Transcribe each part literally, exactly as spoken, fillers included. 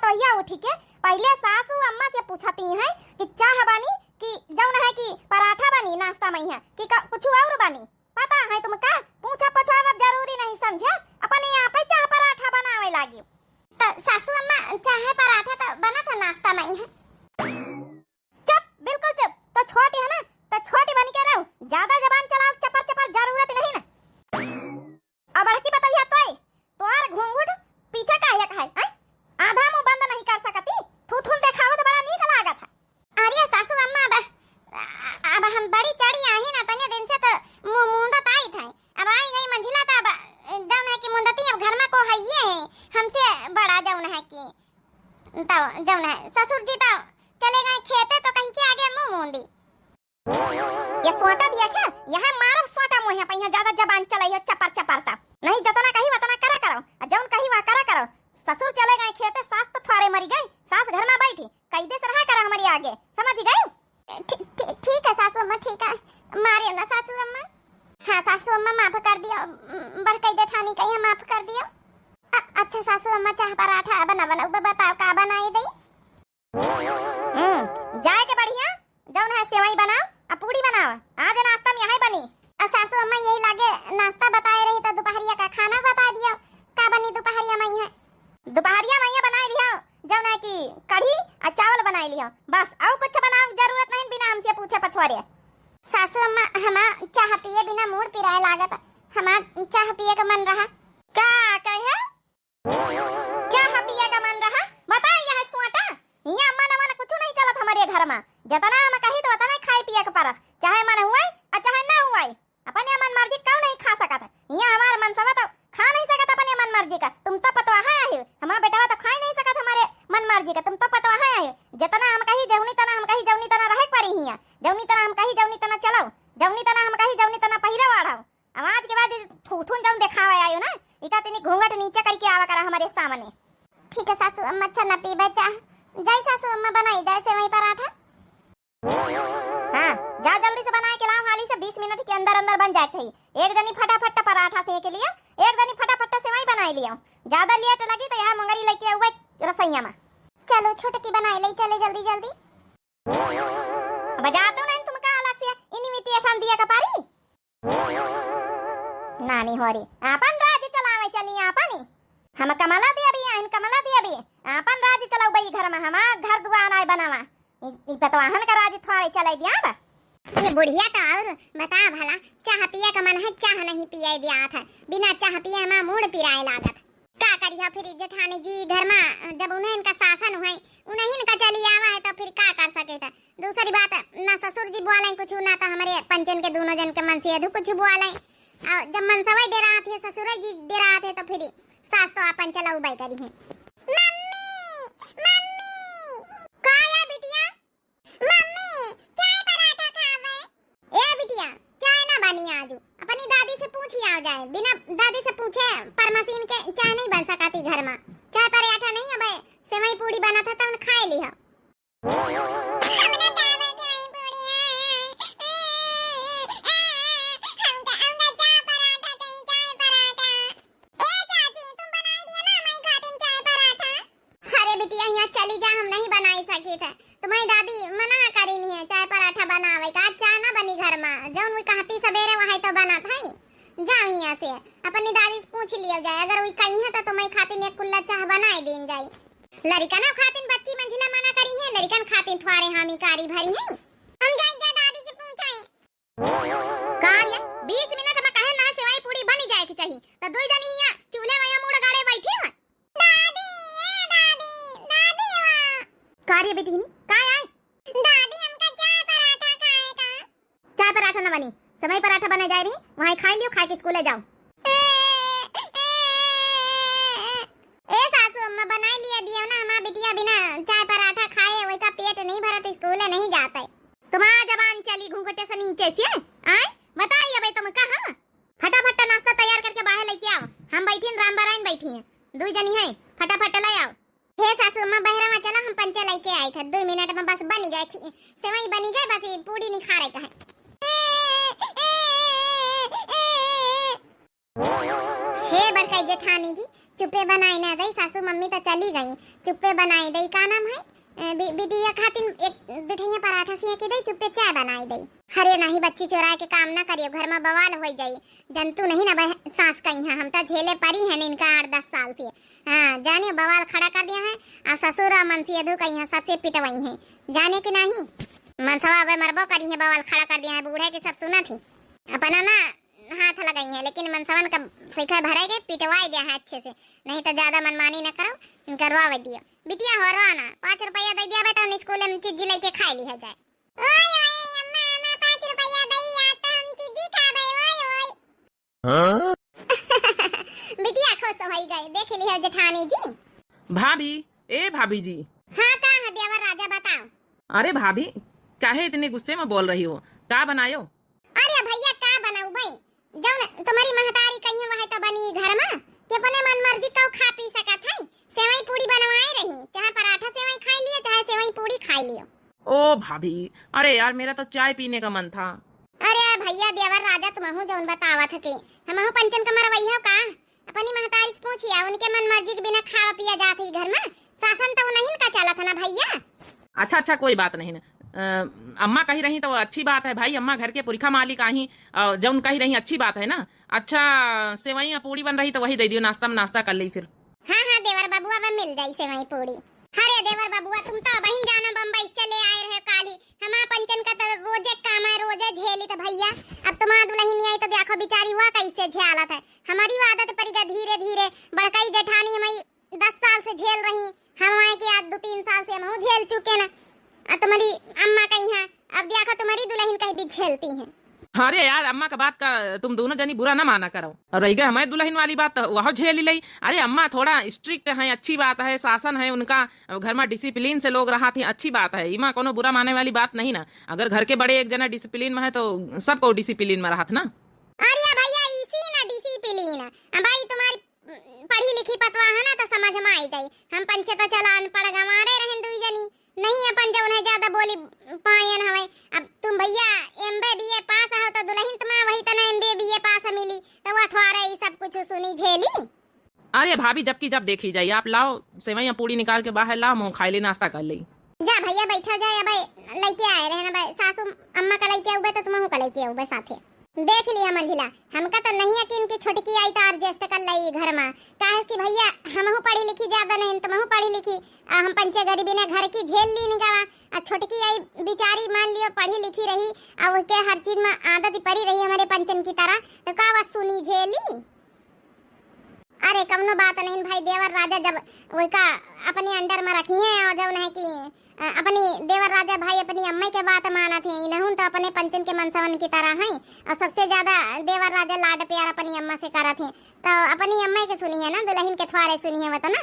भैया उठी के पहिले सासू अम्मा से पूछती हैं कि चाह बनी कि जौन है कि पराठा बनी नाश्ता मइहाँ कि का, कुछ और बनी? पता है तुमका? पूछा पछारब जरूरी नहीं समझा, अपने आप ही चाह पराठा बनावे लागी। त सासू अम्मा, चाह पराठा त बनत है नाश्ता मइहाँ। चुप, बिल्कुल चुप। तो छोटी है ना, तो छोटी बन के रहो, ज्यादा जबान चलाओ, चपर चपर, जरूरत नहीं ना। अब बड़की बतलिया तोय, तोहार घूंघट पीछे काहे का है, हैं? आधा मुंह बंद नहीं कर सकती, थूथुन देखावत बड़ा नीक लागत है। अरे सासू अम्मा, अब, अब हम बड़ी चढ़ी आई ना, तने दिन से तो मुंह मूंदत आई थे, अब आई गई मंझिला तो अब जौन है कि मुंदती अब घर में को हइये है, हमसे बड़ा जौन है कि तो जौन है ससुर जी तो चले गए खेते तो कहीं के आगे मुंह मूंदी। ये सोटा दिया क्या? यहाँ मारब सोटा मुँह पे, यहाँ ज्यादा जबान चलाई हो चपर चपर ता। नहीं जतना कही वतना करा करो, आ जौन कही वह करा करो। ससुर चले गए खेते, सास तो थ्वारे मरी गई, सास घर में बैठी, कैदे से रहा करा हमारी आगे, समझ गई? ठी-, ठी-, ठीक है सासू अम्मा, ठीक है, मारे ना सासू अम्मा। हाँ सासू अम्मा, माफ कर दिया, बड़कई जेठानी कही, माफ कर दिया। अ-, अच्छा सासू अम्मा, चाह पराठा बना, बना, ब-, बताओ का बनाई दई? हम्म, जाए के बढ़िया, जौन है सेवई बनाओ, आ पूड़ी बनाओ, आज नाश्ता में यही बनी। आ सासू अम्मा, यही लागे नाश्ता बताए रही तो दोपहरिया का खाना बता दियो, का बनी दोपहरिया में है? दोपहरिया में ये बनाई लियो, जौन है कि कढ़ी आ चावल बनाई लियो, बस और कुछ बनावे के जरूरत नहीं बिना हमसे पूछे पछवारे। सासू अम्मा, हमा चाह पिए बिना मूड़ पिराए लागत, हमा चाह पिए का मन रहा। का कहे? चाह पिए का मन रहा? बताई यह सोटा, यहाँ मन अमन कुछ नहीं चलत हमारे घर में। जितना हम कही तो उतना खाए पिए के परत, चाहे मन हुआई और चाहे ना हुआई। अपने मन मर्जी का नहीं खा सकत। यहाँ हमार मनसवा तो खा नहीं सकत अपने मन मर्जी का। तुम तो पतवाहा आहिव, हमार बेटवा तो खा ही नहीं सकत हमारे मन मर्जी का। तुम तो पतवाहा आहिव, जितना हम कही जौनी तना हम कही जौनी तना रहे के परी हियाँ, जौनी तना हम कही जौनी तना चलाओ, जौनी तना हम कही जौनी तना पहिरा वाढ़ाओ। आवाज के बाद थूथून जौन देखावे आयो ना, इका तनी घूंघट नीचे करके आवा करा हमारे सामने। ठीक है सासू अम्मा, अच्छा न पीबे चाह। जाई सासू अम्मा, बनाई जाए सेवई पराठा। हाँ, जा जल्दी से बनाए के लाओ, हाली से बीस मिनट के अंदर अंदर बन जाए चाहिए। एक जनी फटाफट पराठा सेक लियो, एक जनी फटाफट सेवई बनाई लियो। ज्यादा लेट लगी तो यहाँ मुंगरी लेके आवे रसोइया में। चलो छोटकी बनाई ले, चले जल्दी जल्दी। बजा तो नहीं तुमका अलग से invitation दिया का पारी? नानी होरी, आपन राज चलावे चली आपन ही। हम कमला देवी आइन, कमला देवी, आपन राज चलाऊ बई घर में, हमार घर दुआर आए बनावा। ई, ई पतवाहन का राज थोड़े चलाई दिया बा। ये बुढ़िया तो और बता भला, चाह पिए का मन है, चाह नहीं पिए दिया था, बिना चाह पिए हमार मूड़ पिराए लागत। का करिया फिर जेठानी जी, घर में जब उन्हें इनका शासन हुए, उन्हें इनका चली आवा है तो फिर का कर सके था। दूसरी बात, ना ससुर जी बोले कुछ, ना तो हमारे पंचन के दोनों जन के मन से अधू कुछ बोले। और जब मनसवा डेरात है, ससुर जी डेरात है, तो फिर सास तो आपन चलाऊ बाई करी है। मम्मी, मम्मी, का या बिटिया? मम्मी, चाय पराठा खावे। ए बिटिया, चाय ना बनी आजू। अपनी दादी से पूछ आओ जाए। बिना दादी से पूछे परमसीन के चाय नहीं बन सकती घर में। चाय पराठा नहीं, अबे सेवई पूड़ी बना था, तब खाए ली हो। हमरा खावे चाय पूड़ी। हमका, हमका चाय पराठा चाही, चाय पराठा। ए चाची, तुम बनाई दिया ना हमारी खातिर चाय पराठा। अरे बिटिया, यहाँ चली जा, हम नहीं बनाई सकी थे। तुम्हारी दादी मना करी नहीं है चाय पराठा बनावे का। आज चाय ना बनी घर में, जौन वो कहती सवेरे वही तो बनत है। जाओ यहाँ से, अपनी दादी से पूछ लिया जाए, अगर वो कही है तो तुम्हारी खातिर एक कुल्ला चाय बनाए दीन जाए। लड़िकन खातिर बच्ची मंझिला मना करी है, लड़िकन खातिर थ्वारे हामी कारी भरी है। हम जाए जा दादी से पूछाई। का रे, बीस मिनट में कहे ना सेवई पूड़ी बनी जाए के चाही, त दुई जनी हियां चूल्हे में मुड़ गाड़े बैठी हो। दादी, ए दादी, दादी हो। का रे बेटी हिनी, का आए? दादी, हमका चाय पराठा खाए का। चाय पराठा ना बनी, सेवई पराठा बने जाए रही, वहीं खाई लियो, खाए के स्कूले जाओ। ए सासू अम्मा, बनाई लिया दियो ना, हमार बिटिया बिना चाय पराठा खाए वही का पेट नहीं भरत, स्कूले नहीं जात है। तुम्हार जबान चली घूंघटे से नीचे से, आए? बताई अबे तुम कहाँ? फटाफट नाश्ता तैयार करके बाहर लेके आओ, हम बैठी हैं, राम बाराइन बैठी हैं, दुई जनी हैं, फटाफट ले आओ। हे सासू अम्मा, बहरा में चला, हम पंचे लेके आई था, दुई मिनट में बस बनी गए, खी-, सेवई बनी गए, बस ये पूड़ी निखारे का है। हे बड़काई जेठानी जी, चुपे बनाई ना जाई, सासू मम्मी तो चली गई, चुप्पे बनाई दई, का नाम है, ए, बि-, बिटिया खातिर एक दुठैया पराठा सिया के दई, चुप्पे चाय बनाई दई। अरे नहीं बच्ची, चोराए के काम ना करियो, घर में बवाल होई जाई। जनतू नहीं ना बह-, सास कही है, हम तो झेले परी हैं इनका आठ दस साल से। हाँ, जानियो बवाल खड़ा कर दिया है, आ ससुर और मनसी अधू कही है, सबसे पिटवाई है, जाने के नहीं। मनसवा अब मरबो करी है, बवाल खड़ा कर दिया है, बूढ़े के सब सुनत ही। अपना ना हाथ लगाई है, लेकिन मनसवन का सिखा भरे के पिटवाए दिया है अच्छे से, नहीं तो ज्यादा मनमानी न करो, करवावे दियो। बिटिया हो रो ना, पाँच रुपया दे दिया बेटा, हम स्कूल में चीज लेके खाए लिया जाए। ओए, ओए, अम्मा, अम्मा, पाँच रुपया दई, आज तो हम चिज्जी खाबे, ओए, ओए। हाँ? बिटिया खुश होई गए, देख लियो जेठानी जी। भाभी, ए भाभी जी। हाँ, का है देवर राजा, बताओ। अरे भाभी, काहे इतने गुस्से में बोल रही हो? का बनायो? अरे भैया, का बनाऊ भाई, जौन तुम्हारी महतारी कही है, वह तो बनी घर में, कि अपने मन मर्जी का खा पी सकत है। सेवई पूड़ी बनवाए रही, चाहे पराठा सेवई खाई लियो, चाहे सेवई पूड़ी खाई लियो। ओ भाभी, अरे यार, मेरा तो चाय पीने का मन था। अरे भैया, देवर राजा, तुमहू जौन बतावत है कि हमहू पंचन का मरवैया का? अपनी महतारी से पूछिया, उनके मन मर्जी के बिना खावा पिया जात ही घर में, शासन तो नहीं का चलत है ना भैया। अच्छा, अच्छा, कोई बात नहीं ना। अ, अम्मा कही रही तो अच्छी बात है भाई, अम्मा घर के पुरखा मालिक आही, अ, जौन कही रही अच्छी बात है ना। अच्छा, सेवई या पूड़ी बन रही तो वही दे दियो, नाश्ता में नाश्ता कर ली फिर। हाँ, हाँ, देवर बबुआ, अब मिल जाई सेवई पूड़ी। अरे देवर बबुआ, तुम तो अबहिन जानो बम्बई से चले आए रहे काली। हमार पंचन का तो रोजे काम है, रोजे झेली तो भैया। अब तुम्हार दुल्हन आई तो देखो बेचारी हुआ कैसे झेलत है। हमारी वो आदत पड़ी गा धीरे धीरे। बड़कई जेठानी हमारी दस साल से झेल रही, हम आए के आज दो तीन साल से हमहू झेल चुके ना। आ तुम्हारी अम्मा कही है, अब देखो तुम्हारी दुल्हन कहीं भी झेलती हैं। अरे यार, अम्मा का बात का तुम दोनों जनी बुरा ना माना करो। और रह गए हमारे दुल्हन वाली बात, तो वह झेल ही लई। अरे अम्मा थोड़ा स्ट्रिक्ट हैं, अच्छी बात है, शासन है उनका, घर में डिसिप्लिन से लोग रहत हैं, अच्छी बात है, इमा कोनो बुरा माने वाली बात नहीं ना। अगर घर के बड़े एक जना डिसिप्लिन में है तो सबको डिसिप्लिन में रहत ना। अरे भैया, इसी ना डिसिप्लिन। अब भाई तुम्हारी पढ़ी लिखी पतवा है ना, तो समझ में आई जाई। हम पंचे तो चला अनपढ़ गंवारे रहन दुई जनी, नहीं अपन जौन है ज्यादा बोली पायन हवे। अब तुम भैया एमबीए बीए पास हो, तो दुल्हन तुम्हारा वही तना एमबीए बीए पास मिली, तो वह थोड़ा ई सब कुछ सुनी झेली। अरे भाभी, जबकि जब देखी जाई, आप लाओ सेवई या पूड़ी निकाल के बाहर लाओ, मुँह खाई ले, नाश्ता कर ले। जा भैया, बैठा जाए, अब लइके आए रहे ना भाई, सासू अम्मा का लइके आउबे तो तुमहू का लइके आउबे साथे। देख लिया मंझिला, हमका तो नहीं यकीन कि छोटकी आई तो एडजस्ट कर लई घर में। काहे कि भैया, हमहू पढ़ी लिखी ज्यादा नहीं, तुमहू पढ़ी लिखी, आ हम पंचे गरीबी ने घर की झेल ली निकावा, आ छोटकी आई बेचारी मान लियो पढ़ी लिखी रही, आ ओके हर चीज में आदत पड़ी रही हमारे पंचन की तरह, तो का वह सुनी झेली? अरे कौनो बात नहीं भाई, देवर राजा जब वोका अपने अंडर में रखी हैं और जौन है कि, अ, अपनी देवर राजा भाई अपनी अम्मा के बात मानत हैं, इनहुन तो अपने पंचन के मनसवन की तरह हैं। और सबसे ज्यादा देवर राजा लाड प्यार अपनी अम्मा से करत हैं, तो अपनी अम्मा के सुनी है ना, दुल्हन के थ्वारे सुनी है वो तो ना।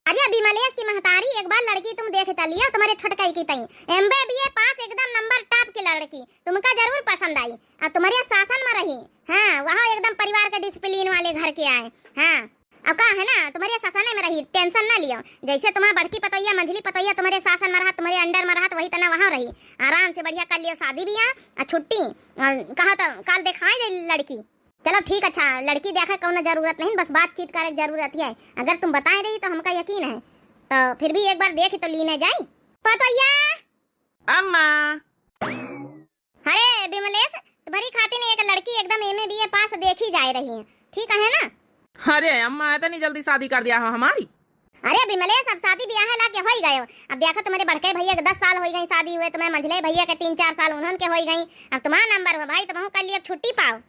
अरे विमलेश की महतारी, एक बार लड़की तुम देख त लियो, तुम्हारे छोटकाई की तई एमबीए बीए पास, एकदम नंबर टॉप की लड़की, तुमका जरूर पसंद आई। अब तुम्हारे शासन में रही, हाँ, वहाँ एकदम परिवार के डिसिप्लिन वाले घर के आए, हाँ। अब का है ना, तुम्हारे शासन में रही, टेंशन ना लियो। जैसे तुम्हारा बड़की पतोहिया, मंझली पतोहिया तुम्हारे शासन में रहा, तुम्हारे अंडर में रहा, तो वही तना वहाँ रही। आराम से बढ़िया कर लियो शादी बियाह, आ छुट्टी, आ कहा तो काल दिखाई दे लड़की। चलो ठीक, अच्छा, लड़की देखा कौनो जरूरत नहीं, बस बातचीत करे के जरूरत है। अगर तुम बताए रही तो हमका यकीन है, तो फिर भी एक बार देख तो लीने जाई। पतोहिया। अम्मा। अरे विमलेश, तुम्हारी खातिर एक लड़की एकदम एमए बीए पास देखी जाए रही है, ठीक है ना? अरे अम्मा, इतनी जल्दी शादी कर दिया हो हमारी? अरे विमलेश, अब शादी ब्याह ला के होई गयो। अब देखो, तुम्हारे बड़के भैया के दस साल होई गई शादी हुए, तुम्हारे मंझले भैया के तीन चार साल उन्हन के होई गई। अब तुम्हारा नंबर हुआ भाई, तुमहू कर लिए, अब छुट्टी पाओ।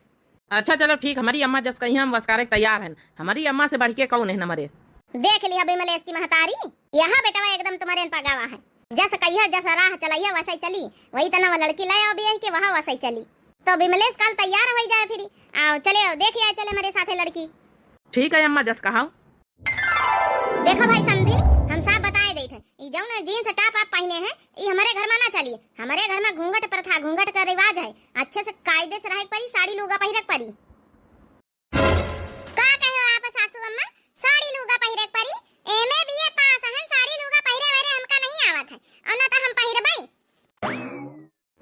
अच्छा चलो ठीक, हमारी अम्मा जस कही हम वसकारे के तैयार हैं। हमारी अम्मा से बढ़ के कौन है हमारे? देख लिया विमलेश की महतारी, यह बेटवा एकदम तुम्हारे पगावा है। जस कहिया, जस राह चलैया, वैसे ही चली। वही तना वो लड़की ले आओ बियाह के, वहाँ वैसे ही चली। तो विमलेश काल तैयार होई जाए फिर। आओ, चले आओ, देख आए, चले हमारे साथे लड़की। ठीक है अम्मा, जस कहाओ। देखो भाई समधिन, हम साफ बताए देत है, ई जौन जींस टॉप आप पहने हैं, ई हमारे घर में ना चली। हमारे घर में घूंघट प्रथा, घूंघट का रिवाज है। अच्छे से कायदे से रहे के परी, साड़ी लूगा पहिरे के परी। का कहो आप सासू अम्मा, साड़ी लूगा पहिरे के परी? एमए बीए पास हन, साड़ी लूगा पहिरे वरे हमका नहीं आवत है, और ना तो हम पहिरबई।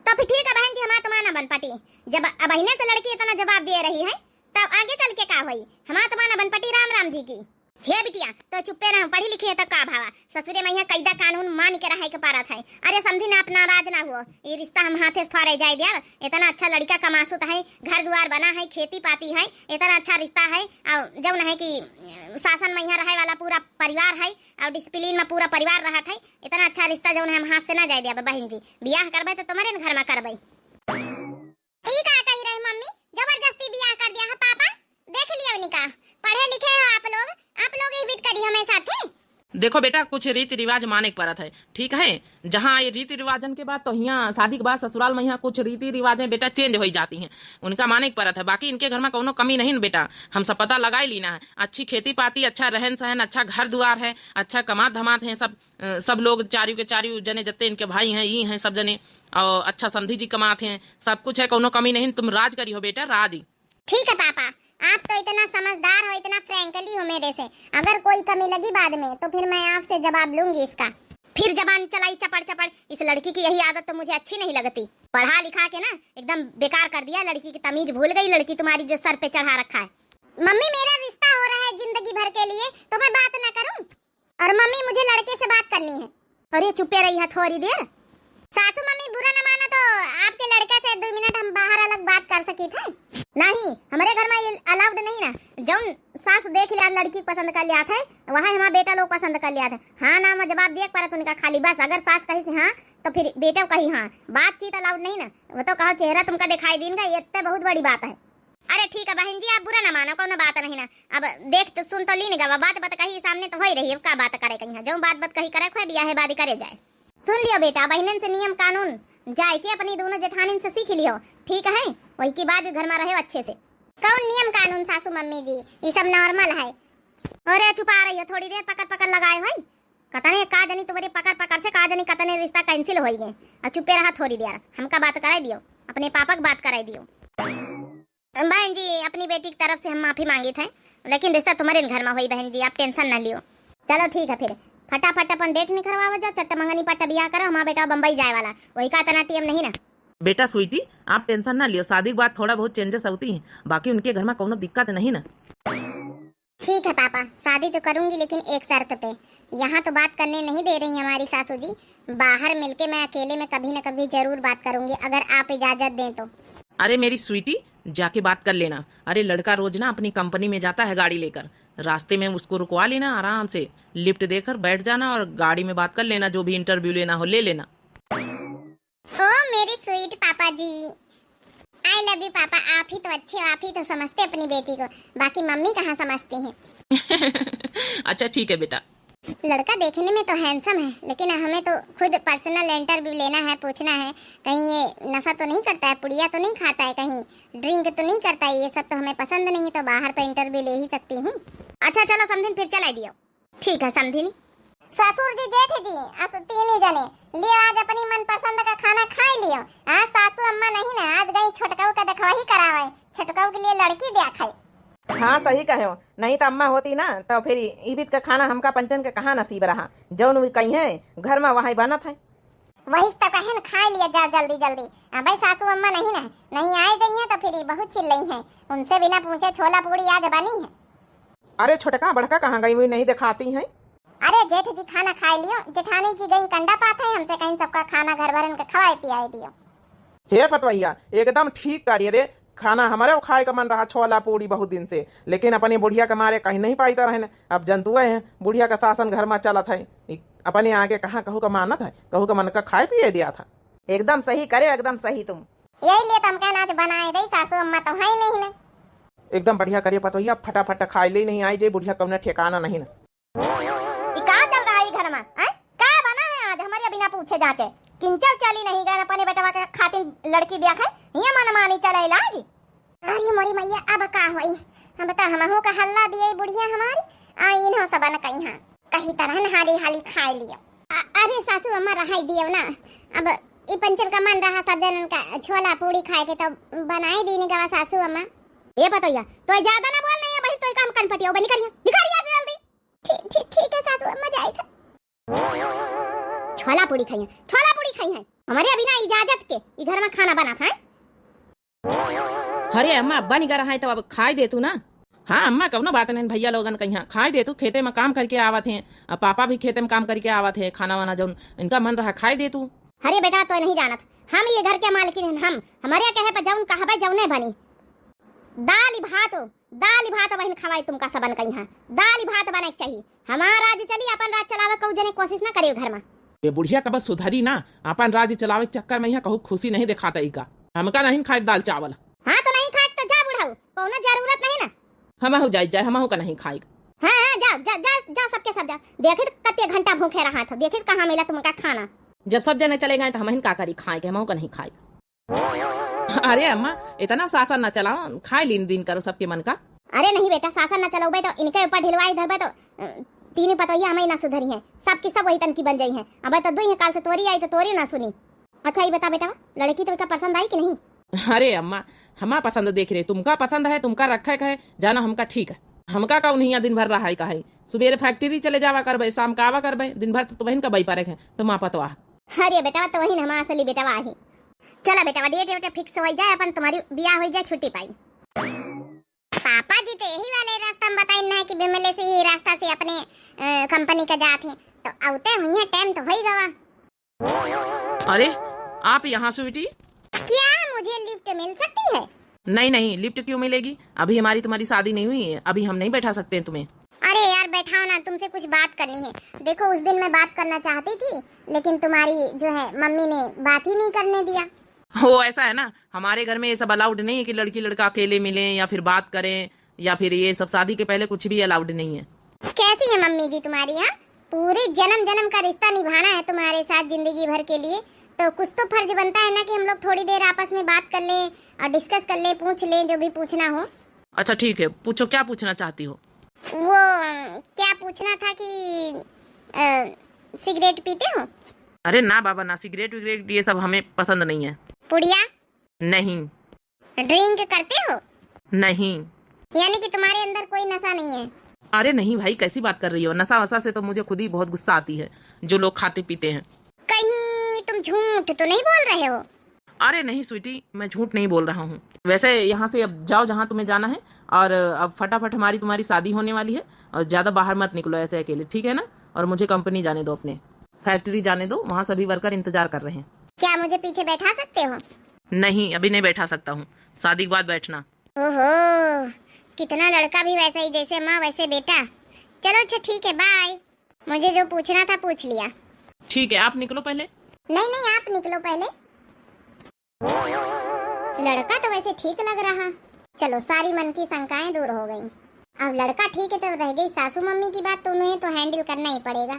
तो फिर ठीक है बहन जी, हमार तुम्हार ना बन पटी। जब अबहिने से लड़की इतना जवाब दे रही है, तो आगे चल के का होई? हमार तुम्हार ना बन पटी, राम राम जी की। हे बिटिया, तो चुप्पे रहो, पढ़ी लिखी है तो का भावा? ससुरे मइहाँ कैदा कानून मान के रहे के परत है। अरे समधी ना, अपना राज ना हुओ, ये रिश्ता हम हाथे से थोड़े जाए देब। इतना अच्छा लड़का कमासुत है, घर दुआर बना है, खेती पाती है, इतना अच्छा रिश्ता है। और जौन है कि, अ, शासन मइहाँ रहे वाला पूरा परिवार है और discipline में पूरा परिवार रहत है, इतना अच्छा रिश्ता जौन है हम हाथ से ना जाए देब बहिन जी। बियाह करबे तो तुम्हारे न घर में करबे। ई का कही रही मम्मी, जबरदस्ती बियाह कर दिया है पापा। देख लियो निका, पढ़े लिखे हो आप लोग, आप लोग ही बीत करी हमें साथे। देखो बेटा, कुछ रीति रिवाज माने के परत है, ठीक है? जहाँ ये रीति रिवाजन के बाद तो हियाँ शादी के बाद ससुराल में यहाँ कुछ रीति रिवाजें बेटा change हो जाती हैं, उनका माने के परत है। बाकी इनके घर में कौनो कमी नहीं न बेटा, हम सब पता लगाई ली ना है। अच्छी खेती पाती, अच्छा रहन सहन, अच्छा घर दुआर है, अच्छा कमात धमात है सब। अ, सब लोग चारियों के चारियों जने जत्ते इनके भाई हैं, ई हैं सब जने, और अच्छा समधी जी कमात हैं, सब कुछ है, कौनो कमी नहीं। तुम राज करी हो बेटा, राज। ठीक है पापा, आप तो इतना समझदार हो, इतना friendly हो मेरे से, अगर कोई कमी लगी बाद में तो फिर मैं आपसे जवाब लूंगी इसका। फिर जबान चलाई चपड़ चपड़, इस लड़की की यही आदत तो मुझे अच्छी नहीं लगती। पढ़ा लिखा के ना एकदम बेकार कर दिया लड़की की, तमीज भूल गई लड़की तुम्हारी जो सर पे चढ़ा रखा है। मम्मी, मेरा रिश्ता हो रहा है जिंदगी भर के लिए, तो मैं बात ना करूं? और मम्मी, मुझे लड़के से बात करनी है। अरे चुप्पे रही है थोड़ी देर। सासू मम्मी, बुरा न मानो तो आपके लड़का से दो मिनट हम बाहर अलग बात कर सकी थे। नहीं, हमारे घर में ये allowed नहीं ना। जौन सास देख लिया लड़की पसंद कर लिया थे, वहाँ हमारा बेटा लोग पसंद कर लिया थे। हाँ ना में जवाब दिए के परत उनका खाली बस। अगर सास कही से हाँ तो फिर बेटा कही हाँ। बातचीत allowed नहीं ना। वो तो कहो चेहरा तुमका दिखाई दीन का, ये इतने बहुत बड़ी बात है। अरे ठीक है बहन जी, आप बुरा ना मानो, कौनो बात नहीं ना। अब देख तो सुन तो लीन गवा, बात बात कही सामने तो हो ही रही है, का बात करे कहीं, जो बात बात कही करे खोए बियाहे बादी करे जाए। सुन लियो बेटा, बहनन से नियम कानून जाए के अपनी दोनों जेठानिन से सीख लियो, ठीक है? वही की बाद घर में रहे अच्छे से। कौन नियम कानून सासू मम्मी जी, ये सब normal है। अरे चुपा रही हो, थोड़ी देर पकड़ पकड़ लगाए हो, कतने का जनी तुम्हारे पकड़ पकड़ से का जनी कतने रिश्ता cancel हो गए। और चुपे रहा थोड़ी देर, हमका बात कराई दियो, अपने पापा के बात कराई दियो। बहन जी, अपनी बेटी की तरफ से हम माफी मांगित है, लेकिन रिश्ता तुम्हारे घर में होई बहन जी, आप tension ना लियो। चलो ठीक है फिर, फटाफट अपन date निकलवाओ जाओ, चट्ट मंगनी पट्ट बियाह करो, हमारा बेटा बम्बई जाए वाला, वही का इतना time नहीं ना। बेटा स्वीटी, आप tension ना लियो, शादी के बाद थोड़ा बहुत changes होती हैं, बाकी उनके घर में कौनो दिक्कत नहीं ना। ठीक है पापा, शादी तो करूंगी लेकिन एक शर्त पे। यहाँ तो बात करने नहीं दे रही हमारी सासू जी, बाहर मिलके मैं अकेले में कभी न कभी जरूर बात करूंगी अगर आप इजाजत दें तो। अरे मेरी स्वीटी, जाके बात कर लेना। अरे लड़का रोज ना अपनी कंपनी में जाता है गाड़ी लेकर, रास्ते में उसको रुकवा लेना, आराम से lift देकर बैठ जाना और गाड़ी में बात कर लेना, जो भी interview लेना हो ले लेना। ओ मेरे sweet पापा जी, I love you पापा। आप ही तो अच्छे हो, आप ही तो समझते अपनी बेटी को, बाकी मम्मी कहाँ समझती हैं। अच्छा ठीक है बेटा। लड़का देखने में तो handsome है, लेकिन हमें तो खुद personal interview लेना है, पूछना है कहीं ये नशा तो नहीं करता है, पुड़िया तो नहीं खाता है, कहीं drink तो नहीं करता है, ये सब तो हमें पसंद नहीं है, तो बाहर तो interview ले ही सकती हूँ। अच्छा चलो समधिन, फिर चला दियो। ठीक है समधिनी। ससुर जी, जेठ जी, अस तीन ही जने लियो, आज अपनी मनपसंद का खाना खाई लियो। आज सासू अम्मा नहीं ना, आज गई छोटकऊ का देखवाही करावे, छोटकऊ के लिए लड़की देखै। हाँ सही कहो, नहीं तो अम्मा होती ना तो फिर इबित का खाना हमका पंचन के कहाँ नसीब रहा, जौन वी कही है घर में वही बनत है। वही तो कहन, खाई लिया जाओ जल्दी जल्दी। अबे सासू अम्मा नहीं ना, नहीं आए गई हैं तो फिर ये बहुत चिल्लई हैं। उनसे बिना पूछे छोला पूड़ी आज बनी है। अरे छोटका बड़का कहाँ गई हुई, नहीं दिखाती हैं? अरे जेठ जी खाना खाई लियो, जेठानी जी गई कंडा पात है, हमसे कहीं सबका खाना घर भरन के खवाए पियाए दियो। हे पतवैया, एकदम ठीक करिए रे, खाना हमारे खाए का मन रहा छोला पूड़ी बहुत दिन से, लेकिन अपनी बुढ़िया के मारे कहीं नहीं पाई तो रहन। अब जनतुए हैं बुढ़िया का शासन घर में चलत है, इ अपने आगे कहाँ कहू का मानत है, कहू का मन का खाए पिए दिया था। एकदम सही करे, एकदम सही तुम। यही लिए तो हम कहना आज बनाए दे, सासू अम्मा तो है ही नहीं ना। एकदम बढ़िया करिए पतोहिया, फटाफट खाए ले, नहीं आई जे बुढ़िया कौनो ठिकाना नहीं ना। ई का चल रहा है ई घर में, हैं? का बना है आज हमारे बिना पूछे जाचे? किंचल चली नहीं गए अपने बेटवा के खातिर लड़की देखै, हियां मनमानी चले लागी। अरे मोरी मैया, अब का होई? हम तो हमहू का हल्ला दिए बुढ़िया हमारी, आ इन्हों सबन कहीं हाँ। कही तरह न हाली हाली खाए लियो। अ-, अरे सासू अम्मा रहाई दियो ना, अब ई पंचन का मन रहा सब जनन का छोला पूड़ी खाए के तो बनाए दीनी गवा सासू अम्मा। ए पतोहिया, तो ज्यादा ना बोल नहीं है बहिन, तो काम कन पटियो बनी करिया, निकालिया से जल्दी। ठीक, ठीक, ठीक है सासू अम्मा, जाई था। छोला पूड़ी खाइए, छोला पूड़ी खाई है। हमारे अभी ना इजाजत के ई घर में खाना बना था। अरे अम्मा, बन गया है तो अब खाई दे तू ना। हाँ अम्मा, कउनो बात नहीं, भइया लोगन कहियाँ खाए दे तू, खेते में काम करिके आवत हैं, अब पापा भी खेते में काम करिके आवत हैं, खाना वाना जउन इनका मन रहा खाए दे तू। अरे बेटा, तोय नहीं जानत, हम ये घर के मालकिन हन, हम, हमरे कहे पर जउन कहबे जउने बनी। दाल भात, दाल भात बहिन खवाई तुमका सबन कहियाँ, दाल भात बने के चाही। हमार राज चली, अपन राज चलावे कउ जने कोशिश न करे घर में। ये बुढ़िया कब सुधरी ना, अपन राज चलावे के चक्कर में यहाँ कहूँ खुशी नहीं देखाता इका। हमका नहीं खाए दाल चावल। हाँ तो नहीं खाए तो जा बुढ़ऊ, कउनो जरूरत नहीं ना। हमहू जाए, जाए, हमहू का नहीं खाए। हाँ, हाँ, जाओ, जा, जा, जा, सबके सब जाओ। देखित कत्ते घंटा भूखे रहा था, देखित कहाँ मिला तुमका खाना। जब सब जने चले गए तो हमहिन का करी खाए के, हमहू का नहीं खाए। अरे अम्मा, इतना शासन न चलाओ, खाए लीन दीन करो सबके मन का। अरे नहीं बेटा, शासन न चलउबे तो इनके ऊपर ढिलवाई धरबे तो, अ, तीनों पतोहिया हमही ना सुधरी हैं। सबकी सब वही तनकी बन जाई हैं। अब तो दुई काल से तोरी आई तो तोरी ना सुनी। अच्छा, ये बता बेटा, लड़की तो इका पसंद आई कि नहीं? अरे अम्मा, हमा पसंद देख रहे, तुमका पसंद है, तुमका रखे के है, जाना हमका ठीक है। हमका का उन्हिया दिन भर रहा है का है, सुबेरे फैक्ट्री चले जावा करबे, शाम का आवा करबे, दिन भर तो तुमहिन का बई परे है, तो माँ पतवा। अरे बेटवा, तो वही हमारा असली बेटवा है। चला बेटवा, डेट वेट फिक्स हो जाए, अपन तुम्हारी बियाह हो जाए, छुट्टी पाई। पापा जी तो यही वाले रास्ता में बताइन ना कि बिमले से ही रास्ता से अपने, अ, कंपनी का जात हैं, तो अउते हुई है, टाइम तो हो ही गवा। अरे, आप यहाँ स्वीटी? क्या मुझे लिफ्ट मिल सकती है? नहीं, नहीं, लिफ्ट क्यों मिलेगी? अभी हमारी तुम्हारी शादी नहीं हुई है, अभी हम नहीं बैठा सकते हैं तुम्हें। अरे यार, बैठाओ ना, तुमसे कुछ बात करनी है। देखो, उस दिन मैं बात करना चाहती थी, लेकिन तुम्हारी जो है मम्मी ने बात ही नहीं करने दिया। हो, ऐसा है ना, हमारे घर में ये सब अलाउड नहीं है कि लड़की लड़का अकेले मिलें या फिर बात करें, या फिर ये सब शादी के पहले कुछ भी अलाउड नहीं है। कैसी है मम्मी जी तुम्हारी, हाँ? पूरे जन्म जन्म का रिश्ता निभाना है तुम्हारे साथ जिंदगी भर के लिए, तो कुछ तो फर्ज बनता है ना कि हम लोग थोड़ी देर आपस में बात कर लें और डिस्कस कर लें, पूछ लें जो भी पूछना हो। अच्छा ठीक है, पूछो, क्या पूछना चाहती हो? वो, अम, क्या पूछना था कि, अ, सिगरेट पीते हो? अरे ना बाबा ना, सिगरेट विगरेट ये सब हमें पसंद नहीं है। पुड़िया? नहीं। ड्रिंक करते हो? नहीं। यानी कि तुम्हारे अंदर कोई नशा नहीं है? अरे नहीं भाई, कैसी बात कर रही हो? नशा वशा से तो मुझे खुद ही बहुत गुस्सा आती है, जो लोग खाते पीते हैं। कहीं तुम झूठ तो नहीं बोल रहे हो? अरे नहीं स्वीटी, मैं झूठ नहीं बोल रहा हूँ। वैसे यहाँ से अब जाओ जहाँ तुम्हें जाना है, और अब फटाफट हमारी तुम्हारी शादी होने वाली है, और ज़्यादा बाहर मत निकलो ऐसे अकेले, ठीक है ना? और मुझे कंपनी जाने दो, अपने फैक्ट्री जाने दो, वहाँ सभी वर्कर इंतजार कर रहे हैं। क्या मुझे पीछे बैठा सकते हो? नहीं, अभी नहीं बैठा सकता हूँ, शादी के बाद बैठना। ओहो, कितना लड़का भी वैसा ही, जैसे माँ वैसे बेटा। चलो अच्छा ठीक है, बाय। मुझे जो पूछना था पूछ लिया। ठीक है, आप निकलो पहले। नहीं नहीं, आप निकलो पहले। लड़का तो वैसे ठीक लग रहा। चलो, सारी मन की शंकाएं दूर हो गई। अब लड़का ठीक है तो रह गई सासू मम्मी की बात, तो उन्हें तो हैंडल करना ही पड़ेगा।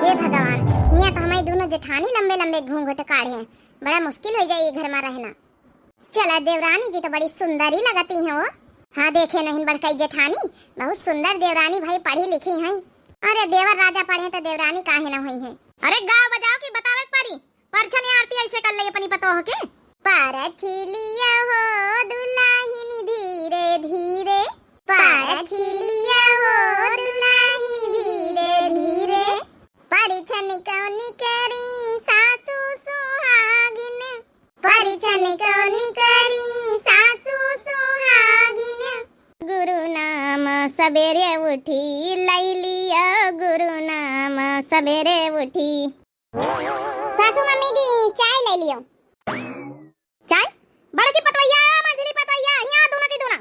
हे भगवान, हियां तो हमारी दोनों जेठानी लंबे लंबे घूंघट काढ़े हैं, बड़ा मुश्किल हो जाए ये घर में रहना। चला, देवरानी जी तो बड़ी सुंदर ही लगती हैं वो। हाँ, देखे नहीं बड़काई जेठानी, बहुत सुंदर देवरानी भाई, पढ़ी लिखी हैं। अरे देवर राजा पढ़े तो देवरानी काहे ना हुई हैं। अरे गाओ बजाओ कि बतावे के परी, परछन आरती ऐसे कर ले अपनी पतोह के। परछिलिया हो दुलाहिन धीरे धीरे, परछिलिया हो दुलाहिन धीरे धीरे, परिछन कौनी करी सासू सुहागिन, परिछन कौनी करी सासू सुहागिन। गुरु नाम सबेरे उठी लैलिया, गुरु नाम सबेरे उठी। सासू मम्मी जी, चाय ले लियो। चाय? बड़की पतोहिया, मंझली पतोहिया, यहाँ दूना की दूना।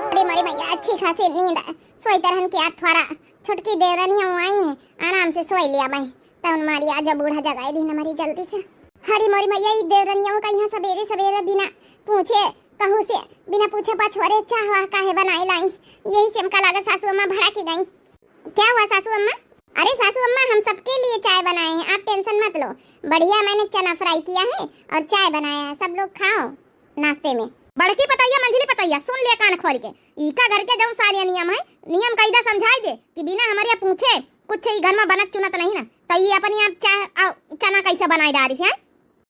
अरे मोरी मैया, अच्छी खासी नींद सोई तरहन की आज थोड़ा छोटकी देवरानी आई है, आराम से सोई लिया भाई। तब मारी आज बूढ़ा जगाए दिन हमारी जल्दी से। हरी मोरी मैया, ई देवरनिया का यहाँ सबेरे सबेरे बिना पूछे कहू से, बिना पूछे पछोरे चाह वाह काहे बनाए लाई? यही से हमका लगा सासू अम्मा भड़क गई। क्या हुआ सासू अम्मा? अरे सासू अम्मा, हम सबके लिए चाय बनाए हैं, आप टेंशन मत लो। बढ़िया मैंने चना फ्राई किया है और चाय बनाया है, सब लोग खाओ नाश्ते में। बड़की पतोहिया, मंझली पतोहिया, सुन ले कान खोल के, इका घर के जौन सारे नियम है, नियम कायदा समझाई दे कि बिना हमारे पूछे कुछ ई घर में बनत चुनत नहीं ना, तो ई अपने आप चाय और चना कैसे बनाए डारी से, हैं?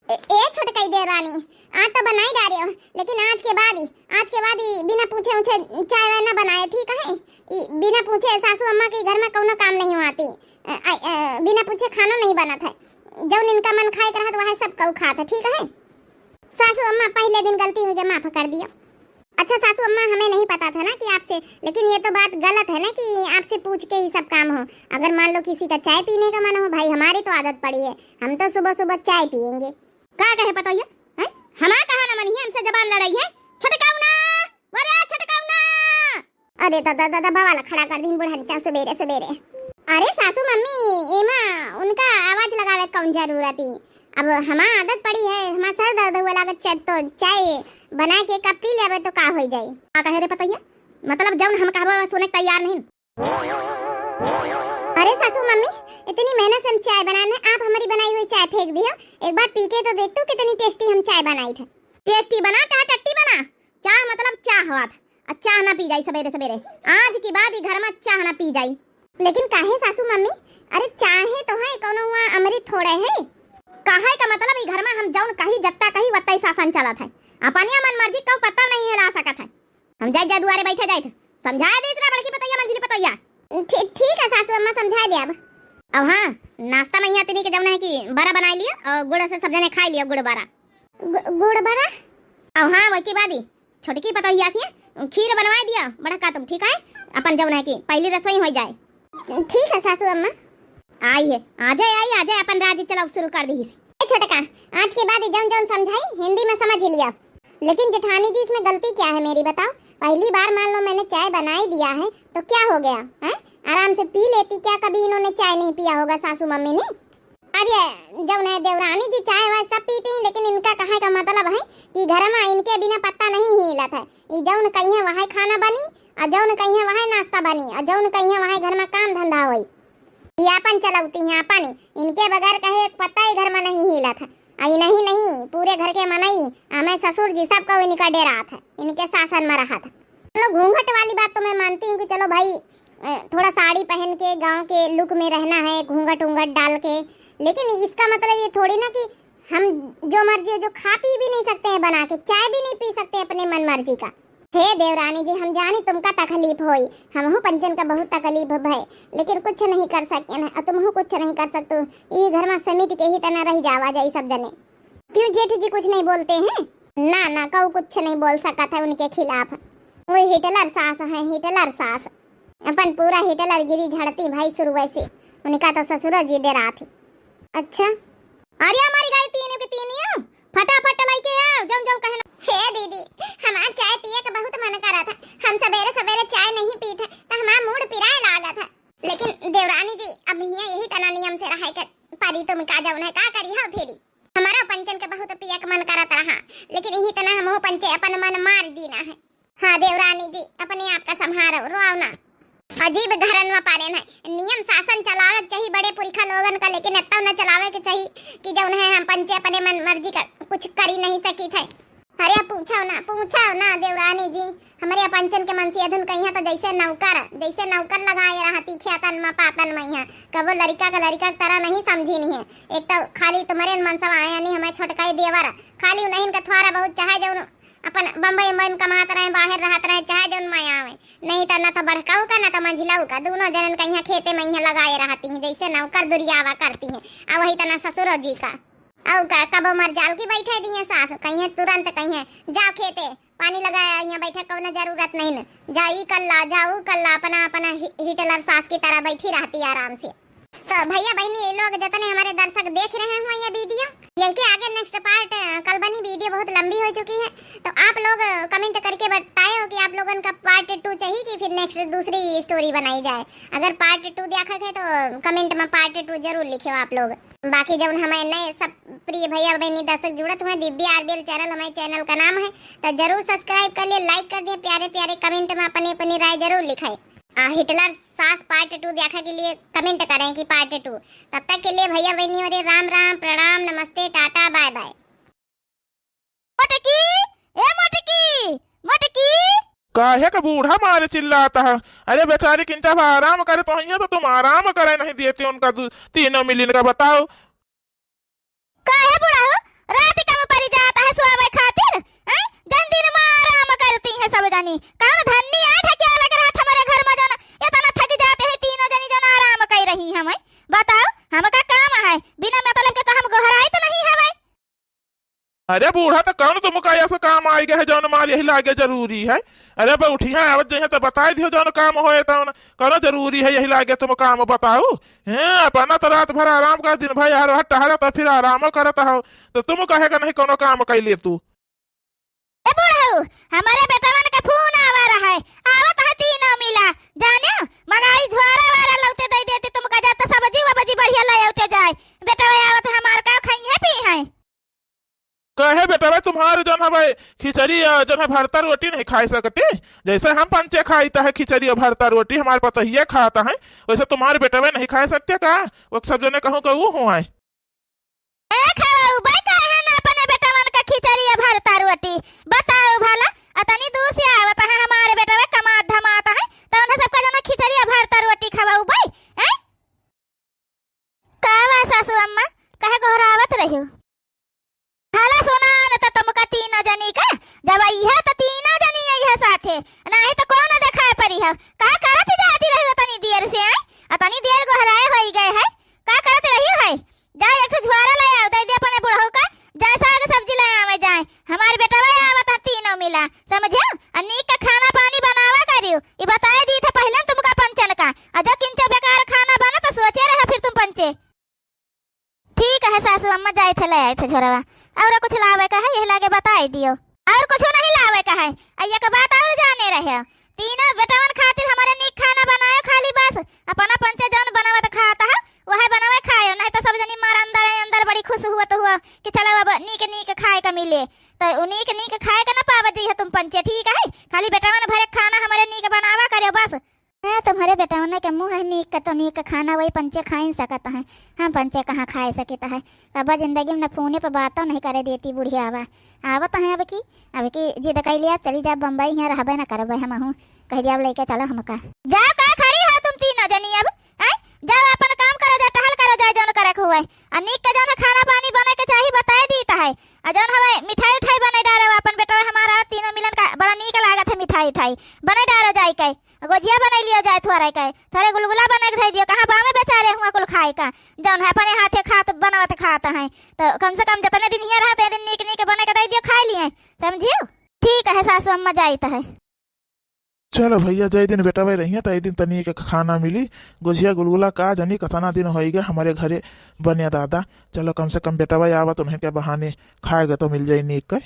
ए, ए छोटकई देवरानी, आज तो बनाई डारे हो, लेकिन आज के बाद ही, आज के बाद ही बिना पूछे उछे चाय वाय ना बनाए, ठीक है? ई बिना पूछे सासू अम्मा के घर में कौनो काम नहीं होती। अ, अ, अ, बिना पूछे खानो नहीं बनत है। जौन इनका मन खाए के रहत, वह सब कऊ खात है, ठीक है? सासू अम्मा, पहले दिन गलती हो गई, माफ कर दियो। अच्छा सासू अम्मा, हमें नहीं पता था ना कि आपसे, लेकिन ये तो बात गलत है ना कि आपसे पूछ के ही सब काम हो। अगर मान लो किसी का चाय पीने का मन हो, भाई हमारी तो आदत पड़ी है, हम तो सुबह सुबह चाय पियेंगे। का कहे पतोहिया? हैं? हमार कहा ना मनिहे, हमसे जबान लड़ाई है। छोटकउना, अरे छोटकउना। अरे दादा, दादा, बवाल खड़ा कर दीन बुढ़न चा सुबेरे सुबेरे। अरे सासू मम्मी, एमा उनका आवाज लगावे कौन जरूरत ही? अब हमार आदत पड़ी है, हमार सर दर्द हुआ लागत, चा-, तो चाय बना के कप पी लेबे तो का हो जाई? का कहे रे पतोहिया? मतलब जौन हम कहबो सुने के तैयार नहीं। अरे सासू मम्मी, इतनी मेहनत से हम चाय बनाए हैं, आप हमारी बनाई हुई चाय फेंक दियो। एक बार पी के तो देख तू कितनी टेस्टी हम चाय बनाई थे। टेस्टी बना चाहे टट्टी बना, चाह मतलब चाह हुआ था। आ चाह ना पी जाई सबेरे सबेरे, आज के बाद ई घर में चाह ना पी जाई। लेकिन काहे सासू मम्मी? अरे चाहे तो है, कौनो हुआ अमृत थोड़े है। कहे का मतलब ई घर में हम जौन कही, जत्ता कही, वत्ता ही शासन चलत है। अपनिया मन मर्जी कौ पत्ता नहीं हिला सकत है। हम जाए जा दुआरे बैठे जाए थे, समझाए दे इतना बड़की पतैया मंझली पतैया। ठी-, ठीक है सासू अम्मा, समझाए दे अब। अब हाँ, नाश्ता में यहाँ तिनी के जौन है कि बड़ा बनाई लिया और गुड़ से सब जने खाई लिया गुड़ बड़ा। गु-, गुड़ बड़ा? अब हाँ, वही के बाद ही छोटकी पतोहिया से खीर बनवाए दिया, बड़ा का तुम ठीक है, अपन जौन है कि पहली रसोई हो जाए। ठीक है सासू अम्मा। आई है, आ जाए, आई, आ जाए, अपन राज चलाओ शुरू कर दी। ए छोटका, आज के बाद जौन जौन समझाई हिंदी में समझ ही लिया। लेकिन जेठानी जी, इसमें गलती क्या है मेरी बताओ? पहली बार मान लो मैंने चाय बनाई दिया है तो क्या हो गया है? आराम से पी लेती क्या, कभी इन्होंने चाय नहीं पिया होगा सासू मम्मी ने? अरे जौन है देवरानी जी चाय वाय सब पीती हैं, लेकिन इनका कहे का मतलब है कि घर में इनके बिना पत्ता नहीं हिलत है। ई जौन कहिए वही खाना बनी, और जौन कहिए वही नाश्ता बनी, और जौन कहिए वही घर में काम धंधा होई। ई आपन चलौती हैं, आपन। इनके बगैर कहे एक पत्ता ही घर में नहीं हिलत है। आई नहीं, नहीं, पूरे घर के मनई, हमें ससुर जी सब को इनका डेरात है, इनके शासन में रहा था। चलो घूंघट वाली बात तो मैं मानती हूँ कि चलो भाई, अ, थोड़ा साड़ी पहन के गांव के लुक में रहना है, घूंघट ऊंघट डाल के, लेकिन इसका मतलब ये थोड़ी ना कि हम जो मर्जी जो खा पी भी नहीं सकते हैं बना के, चाय भी नहीं पी सकते अपने मन मर्जी का। हे देवरानी जी, हम जानी तुमका तकलीफ होई, हमहू पंचन का बहुत तकलीफ भय, लेकिन कुछ नहीं कर सके न, और तुमहू कुछ नहीं कर सकते। ई घर में समिट के ही तना रह जावा जाई सब जने। क्यों जेठ जी कुछ नहीं बोलते हैं? ना ना, कऊ कुछ नहीं बोल सकत है उनके खिलाफ। वो हिटलर सास है, हिटलर सास। अपन पूरा हिटलर गिरी झड़ती भाई शुरुए से। उनका तो ससुर जी डेरात ही। अच्छा। अरे हमारी गाय तीनों के तीनियों, फटाफट लइके आओ, जौन जौन कहना। हे दीदी, हमार चाय पिए के बहुत मन करत है। हम सबेरे सबेरे चाय नहीं पीत है, तो हमार मूड पिराए लागत है। लेकिन देवरानी जी, अब हियाँ यही तना नियम से रहे के परी तुमका, जौन है का करी हो फिरी। हमारा पंचन के बहुत पिए के मन करत रहा, लेकिन यही तना हमहू पंचे अपन मन मार दीना है। हाँ देवरानी जी, अपने आप का संभारो, रोआव ना। अजीब घरन में पारे न है, नियम शासन चलावे के चाही बड़े पुरखा लोगन का, लेकिन इतना न चलावे के चाही कि जौन है हम पंचे अपने मन मर्जी का कुछ करी नहीं सकी थे। अरे पूछो ना, पूछो ना देवरानी जी, हमारे पंचन के मनसी अधुन कहिया तो जैसे नौकर, जैसे नौकर लगाए रहती खेतन में पातन में। यहाँ कबो लड़का का लड़का की तरह नहीं समझी नहीं है। एक तो खाली तुम्हारे मन सब आया नहीं, हमें छोटकाई देवर, खाली उन्हीं का थोड़ा बहुत चाहे जौन अपन बम्बई उम्बई में कमात रहे, बाहर रहत रहे, चाहे जौन माया आवे, नहीं तो ना तो बड़काऊ का ना तो मंझिलाऊ का, दोनों जनन का यहाँ खेते में यहाँ लगाए रहती हैं, जैसे नौकर दुरियावा करती हैं। आ वही तना ससुरो जी का, औ का कबो मर जाल की बैठे दिए सास, कहिए तुरंत कहिए, "जाओ खेते, पानी लगाया, यहाँ बैठे कौनो जरूरत नहीं न, जा ई कर ला, जा ऊ कर ला", अपना अपना हि-, हिटलर सास की तरह बैठी रहती है आराम से। तो भैया बहनी, ये लोग जितने हमारे दर्शक देख रहे हुए ये वीडियो, यही के आगे नेक्स्ट पार्ट, अ, कल बनी। वीडियो बहुत लंबी हो चुकी है, तो आप लोग, अ, कमेंट करके बताए हो कि आप लोगन का पार्ट टू चाहिए कि फिर नेक्स्ट दूसरी स्टोरी बनाई जाए। अगर पार्ट टू देखा है तो कमेंट में पार्ट टू जरूर लिखे आप लोग। बाकी जब हमें नए सब प्रिय भैया बहनी दर्शक जुड़त हुए, दिव्या आरबीएल चैनल हमारे चैनल का नाम है, तो जरूर सब्सक्राइब कर लिए, लाइक कर दिए, प्यारे प्यारे कमेंट में अपनी अपनी राय जरूर लिखाए। आ, हिटलर सास पार्ट टू देखा के लिए कमेंट करें कि पार्ट टू। तब तक के लिए भैया बहनी हो रे राम राम, प्रणाम, नमस्ते, टाटा, बाय बाय। मोटकी, ए मोटकी, मोटकी। काहे का बूढ़ा मारे चिल्लाता है? अरे बेचारी किंचा भा आराम करे तो हियां तो तुम आराम करे नहीं देते उनका दू-, तीनों मिलिन का बताओ। काहे बुढ़ऊ, रात कम पड़ी जाता है सोवे खातिर, हैं? जन दिन में आराम करती हैं सब जनी। कौन धन्नी आठ क्या लग रहा था हमारे घर में जन इतना थक जाते हैं तीनों जनी जन आराम कर रही हैं, हैं? बताओ, हमका काम है, बिना मतलब के तो हम गोहराइत नहीं हवे। अरे बूढ़ा, त कौन तुमका ऐसा काम आइ गए है जौन मार यही लागे जरूरी है? अरे बे उठिया आवत जइहे त बताइ दियो जौन काम होए तौन, कौन जरूरी है यही लागे तुम काम बताऊ? हैं, अपना त रात भर आराम कर, दिन भर हर हर टहरत हो, फिर आरामो करत हो, त तुम कहे का नहीं कौनो काम कैले तू? ए बुढ़ऊ, हमरे बेटवन के फोन आवा रहा है, आवत है तीनों मिला, जाने, मगाई झोरा वारा लौते दे देते तुमका, जाते सब्जी वब्जी बढ़िया ले आते जाए, बेटवा आवत है हमार का खइहे पीहे। कहे बेटवा तुम्हारे जौन हवे खिचड़ी अ, जौन है भरता रोटी नहीं खाए सकते? जैसे हम पंचे खाइत है खिचड़ी और भरता रोटी, हमारे पतोहिया खात है, वैसे तुम्हारे बेटवा नहीं खाए सकते का? वो सब जने कहूँ का वो हुआ है। ए खरऊ, बे काहे ना अपने बेटवन का खिचड़ी और भरता रोटी? बताओ भला, अतनी दूर से आवत है हमारे बेटवा कमात धमात है, तो उन्हें सबका जौन खिचड़ी और भरता रोटी खवाऊ बे, हैं? का बा सासू अम्मा, काहे गोहरावत रहियो? भला सुना न त तुमका तीनों जनी का, जब अइहा त तीनों जनी अइहा साथे, नाही त कौन देखाए परी है? का करत जाती रहियो तनी देर से, आय? अतनी देर गोहराए होई गए है, का करत रहियो है? जा एक ठो झुआरा ले आओ, दे दे अपने बुढ़ऊ का, जा साग सब्जी ले आवे जाए। हमार बेटवा आवत है तीनों मिला, समझियो? आ नीक के खाना पानी बनावा करियो, ई बताए दी थे पहले तुमका पंचन का। आ जो किंचो बेकार खाना बना त सोचे रहे फिर तुम पंचे। ठीक है सासू अम्मा, जाए थे ले आए थे झोरवा, और कुछ लावे का है यही लागे बताए दियो। और कुछ नहीं लावे का है। आ एक बात और जाने रहे, तीनों बेटवन खातिर हमारे नीक खाना बनाए खाली बस, अपना पंचे जौन बनवत खात है वह बनवे खायो, नहीं तो सब जनी मार अंदर अंदर बड़ी खुश हुआ तो हुआ कि चलो अब नीक नीक खाए का मिले। तो उ नीक नीक खाए का ना पावत जइहे तुम पंचे, ठीक है? खाली बेटवन भरे खाना हमारे नीक बनावा करे बस। हाँ, तुम्हारे बेटवन के मुँह है नीक का तो नीक खाना वही पंचे खाइन सकत है, हम पंचे कहाँ खाए सकित है? अब जिंदगी में न फोने पर बातों नहीं करे देती बुढ़िया। आवा आवत है अब की, अब की जिद कैली, अब चली जा बम्बई, यहाँ रहबे न करबे हमहू। कह दिया अब लेके चलो हमका। जाओ का खड़ी हो तुम तीनों जनी अब, हैं? जाओ अपन काम करो, जा टहल करो, जा जौन करे के हुए। आ नीक के जौन है खाना पानी बने के चाही बताए दीत है। आ जौन हवे मिठाई उठाई बने डारो, अपन बेटवा हमारा तीनों मिलन का बड़ा नीक लागत है मिठाई उठाई बने डारो जाए के। गोजिया बने लियो जाए थोड़े के, थोड़े गुलगुला बने के धइ दियो, कहाँ बामे बेचारे हुआ कुल खाए का, जौन है अपने हाथे खात बनवत खात है। तो कम से कम जितने दिन हियाँ रहत है दिन नीक नीक बने के दइ दियो खाए लिए, समझियो? ठीक है सासू अम्मा, जाइत है। चलो भैया, जय दिन बेटवे रहिए तो एक दिन तनी एक खाना मिली, गोजिया गुलगुला का जनी कतना दिन होई गए हमारे घरे बने दादा। चलो कम से कम बेटवा आवत उन्हें के बहाने खाएगा तो मिल जाई नीक के।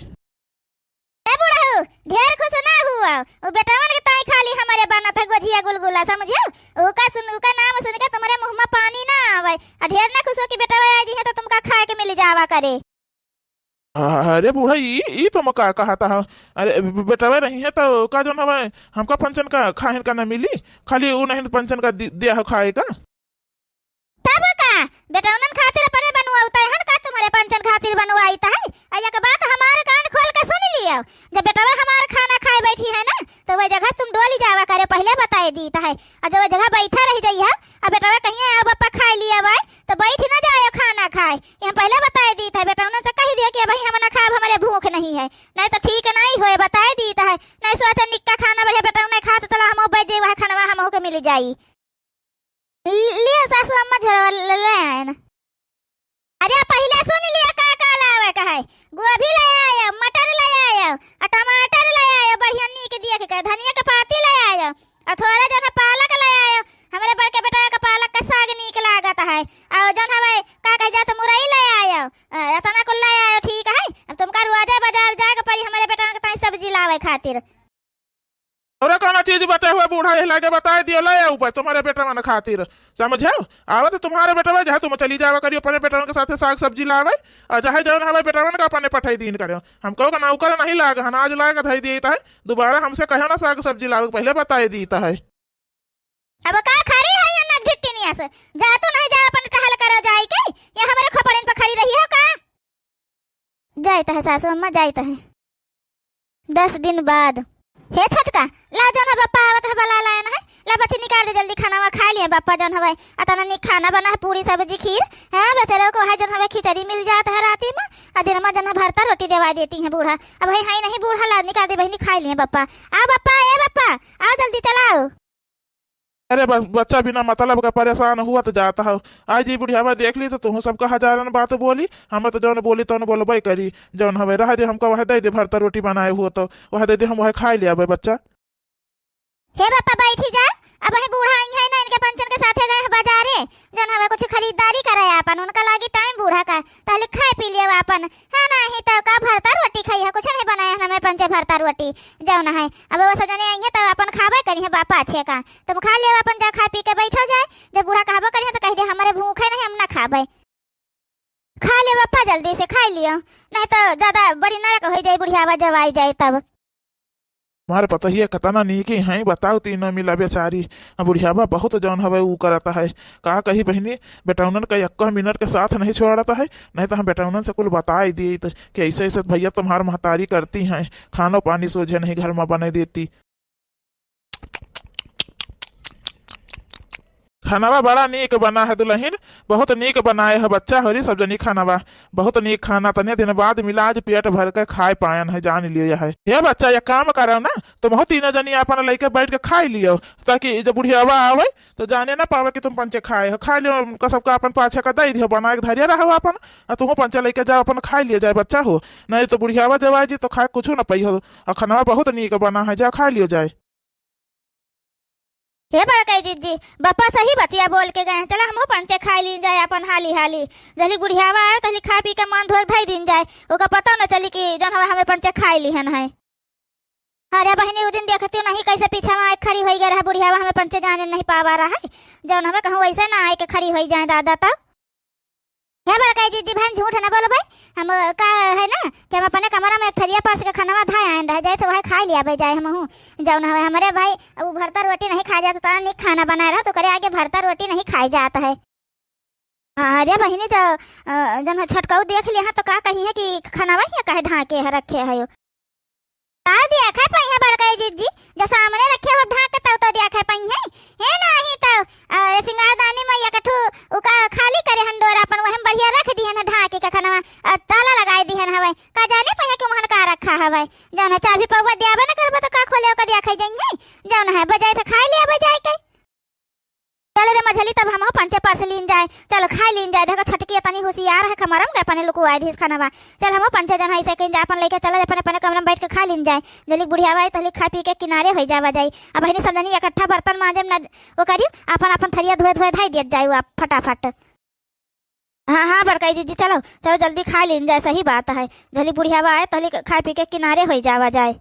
ए बुढ़ऊ, ढेर खुश ना हुआ, वो बेटवन के ताई खाली हमारे बनत है गोजिया गुलगुला, समझियो? ओका सुन, ओका नाम सुन के तुम्हारे मुँह में पानी ना आवे। आ ढेर ना खुश हो कि बेटवा आ जी है तो तुमका खाए के मिल जावा करे। अरे बूढ़ा, ई, ई तुम का कहता हो? अरे बे-, बेटवा नहीं है तो का जौन हवे हमका पंचन का खाहिन का ना मिली? खाली उ नहीं पंचन का दि-, दिया हो खाए का? तब का? बेटौनन खातिर अपने बनवाउत हन का तुम्हारे पंचन खातिर बनवाइत है? आ एक बात हमार कान खोल के सुन लियो, जब बेटवा हमार खाना खाए बैठी है ना, तो वह जगह तुम डोली जावा करे, पहले बताए दीत है। आ जब वह जगह बैठा रह जाई है, आ बेटवा कहिए, "आओ बप्पा, खाए लिया भाई," तो बैठ ना जाए खाना खाए। ये हम पहले बताए दीत है, बेटौनन से कह दियो कि भाई हम ना खाब, हमारे भूख नहीं है, नहीं तो ठीक नहीं होए, बताए दीत है। नहीं सोचा निक्का खाना बढ़िया बेटौने खात, तला हम बैठ जाए, वह खानवा हम के मिल जाई। लियो सासू अम्मा झोरवा ले, ले आए ना। अरे पहिले सुन लियो का का लावे का है। गोभी ले आयो, मटर ले आयो, आ टमाटर ले आयो, बढ़िया नीक देख के, धनिया के पाती ले आयो, आ थोड़ा जन पालक ले आयो। हमरे बड़के बेटा के पालक का साग नीक लागत है। और जन हवे का कह जात मुरई ले आयो, अ, इतना कुल ले आयो, ठीक है। अब तुमका रोजे बाजार जाए के पड़ी हमरे बेटा के ताई सब्जी लावे खातिर। अउर कौनो चीज बचे हुए बूढ़ा, यही लागे बताए दियो, ले आऊ बे तुम्हारे बेटवन खातिर, समझे? आवे तो तुम्हारे बेटवा, चाहे तुम चली जावा करियो अपने बेटवन के साथे साग सब्जी लावे, और चाहे जौन हवे बेटवन का अपने पठाई दीन करियो। हमको का नौकर नहीं लाग हन, आज लाग धई दिए है, दोबारा हमसे कहो ना साग सब्जी लावे, पहले बताए दीत है। अब का खड़ी है ये नगढिट्टिनिया से? जा तू नहीं जा, अपन टहल करो जाए के, या हमरे खोपड़िन पर खड़ी रही हो का? जाइत है सासू अम्मा, जाइत है। दस दिन बाद। हे छोटका, ला जौन है बप्पा आवत है, बला लायन है, ला बच्ची निकाल दे जल्दी खाना वा खाए लिए बप्पा, जौन हवे अतना नीक खाना बना है, पूरी सब्जी खीर, हाँ बेचारे को है जौन हवे खिचड़ी मिल जात है राती में, आ दिन में जौन है भरता रोटी देवा देती है बूढ़ा। अब भाई है नहीं बूढ़ा, ला निकाल दे बहिनी खाए लिए बप्पा। आ बप्पा, ए बप्पा, आओ जल्दी चलाओ। अरे बस बच्चा बिना मतलब का परेशान हुआ तो जाता है। आज ई बुढ़ियावा देख ली तो तुहूँ सबका हजारन बात बोली, हमें तो जौन बोली तौन बोलबे करी। जौन हवे रह दे, हमका वह दे दे, भरता रोटी बनाए हुआ तो वह दे दे, हम वह खाए ले आवे बच्चा। हे बापा बैठी जा, अब वही बूढ़ा आई है ना, इनके पंचन के साथे गए हैं बाजारे, जौन हवे कुछ खरीदारी करे आपन, उनका लागी टाइम बूढ़ा का, तहली खाए पी लियो आपन। हाँ, नहीं तो का भरता रोटी खाई है, कुछ नहीं बनाए हैं हमें पंचे भरता रोटी। जौन है अब वो सब जने आई है तो अपन खाबे करी है बापा अच्छे का, तुम खा लियो अपन, जा खा पी के बैठो जाए। जब बूढ़ा कहबो करी है तो कह दे हमारे भूख है नहीं, हम ना खाबे। खा ले बापा, जल्दी से खाई लियो, नहीं तो ज्यादा बड़ी नरक हो जाए, बुढ़ियावा जब आई जाए तब। हमारे पतोहिया कितना नीकी हैं, बताओ, तीनों मिला बेचारी। अब बुढ़ियावा बहुत जौन हवे ऊ करत है। का कही बहिनी, बेटौनन का एक्को मिनट के साथ नहीं छोड़त है, नहीं तो हम बेटौनन से कुल बताई दीत कि ऐसे ऐसे भैया तुम्हार महतारी करती हैं, खानो पानी सोझे नहीं घर में बने देती। खानवा बड़ा नीक बना है दुलहिन, बहुत नीक बनाए है बच्चा होरी सब जनी खानवा, बहुत नीक खाना, तने दिन बाद मिला आज पेट भर के खाए पायन है, जान लियो है। हे बच्चा, एक काम करो ना, तुमहू तीनों जनी अपन लइके बैठ के खाई लियो, ताकि जब बुढ़ियावा आवे तो जाने ना पावे कि तुम पंचे खाए हो। खा लियो उनका सबका अपन पाछे का दे दियो, बना के धरिया रहो अपन, आ तुहू पंचे लइके जाओ, अपन खाई लियो जाए बच्चा हो, नहीं तो बुढ़ियावा जब आए जी तो खाए कुछ ना पाई हो। और खानवा बहुत नीक बना है, जा खा लियो जाए। हे बड़कई जिज्जी, बप्पा सही बतिया बोल के गए हैं। चला हमहू पंचे खाई लीन जाए अपन हाली हाली, जहली बुढ़ियावा आए तहली खा पी के मन धोए धई दीन जाए, ओका पता न चली कि जौन हवा हमें पंचे खाई लिहन है। अरे बहिनी, उ दिन देखती नहीं कैसे पीछे वहाँ खड़ी होई गए रहे बुढ़ियावा, हमें पंचे जाने नहीं पावा रहा है, जौन हमें कहूँ वैसे ना आए के खड़ी होई जाए दादा तब। हे बड़कई जिज्जी, भाई झूठ न बोलो भाई, हम का है ना कि हम अपने कमरा में थरिया परस के खानवा धाए आए रह जाए तो वह खा लिया बे जाए हमहू। जौन हवे हमरे भाई, अब उ भरता रोटी नहीं खा जाता, तना निक खाना बनाए रहा तो करे आगे भरता रोटी नहीं खाए जात है। अरे बहिनी, जो अ, जौन है छोटकाऊ देख लिया है तो का कही है कि खानवा ही काहे ढाके है रखे है यो। का देखे पइहे बड़कई जिज्जी, जो सामने रखे हो ढाक के तब तो देखे पइहे। हे नाही तो, अ, सिंगारदानी में एक ठो उका खाली करे हंडोरा अपन, वही में बढ़िया रख दिहन है ढाकी के खानवा, अ, ताला लगाए दिहन हवे। का जाने पइहे कि वहन का रखा हवे। जौन है चाबी पउवा देबे न करबे तो का खोले ओका देखे जइहे। जौन है बजाए तो खाए ले बजाए के। चल रे मझली, तब हमहू पंचे परस लीन जाए, चल खाए लीन जाए। देखो छोटकी तनी होशियार है, कमरम के अपने लुकुआए दिस खानवा। चल हमहू पंचे जन है से कहीं जा अपन लेके चल अपने अपने कमरा में बैठ के खा लीन जाए। जलिक बुढ़िया बाई तहलिक खा पी के किनारे होई जावा जाई। अब बहिनी सब जनी इकट्ठा बर्तन मांजे में न वो करी, अपन अपन थरिया धोए धोए धाई दियत जाए आप फटाफट। हाँ हाँ बड़काई जीजी, चलो चलो जल्दी खा लीन जाए, सही बात है। जलिक बुढ़िया बाई तहलिक खा पी के किनारे होई जावा जाए।